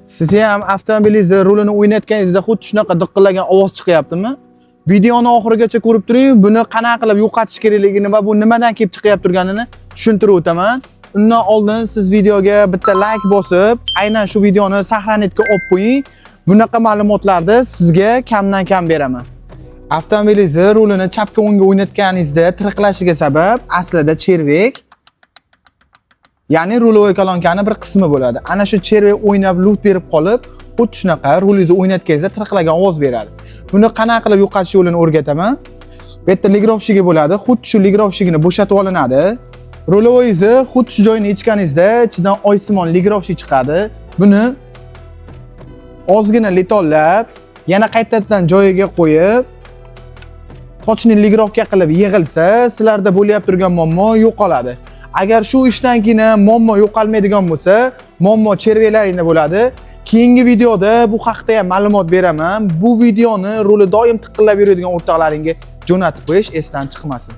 Siz ham avtomobilingizni rulini o'ynatganingizda xuddi shunaqa diqillagan ovoz chiqyaptimi? Videoni oxirigacha ko'rib turing, buni qanaqa qilib yo'qotish kerakligini va bu nimadan kelib chiqyapti turganini tushuntirib o'taman. Undan oldin siz videoga bitta like bosib, aynan shu videoni сохранить ga olib qo'ying. Bunaqa ma'lumotlarni sizga kamdan kam beraman. Avtomobilingizni rulini chapga o'ngga o'ynatganingizda tiriqlashiga sabab aslida червяк, ya'ni рулевой kolonkani bir qismi bo'ladi. Ana shu червяк o'ynab luft berib qolib, xuddi shunaqa rulingizni o'ynatganingizda tiriqlagan ovoz beradi. Buni qanaqa qilib yo'qotish yo'lini o'rgataman. Bu yerda регулировщик i bo'ladi. Xuddi shu регулировщик ini bo'shatib olinadi. Рулевой ingizni xuddi shu joyini yechganingizda ichidan oysimon регулировщик chiqadi. Buni ozgina litollab, yana qaytadan joyiga qo'yib, точный регулировка qilib yig'ilsa, sizlarda bo'lyapti turgan muammo yo'qoladi. Agar shu ishdan keyin ham muammo yo'qolmaydigan bo'lsa, muammo червяк laringda bo'ladi. Keyingi videoda bu haqda ham ma'lumot beraman. Bu videoni ruli doim tiqillab yuradigan o'rtoqlaringga jo'natib qo'yish esdan chiqmasin.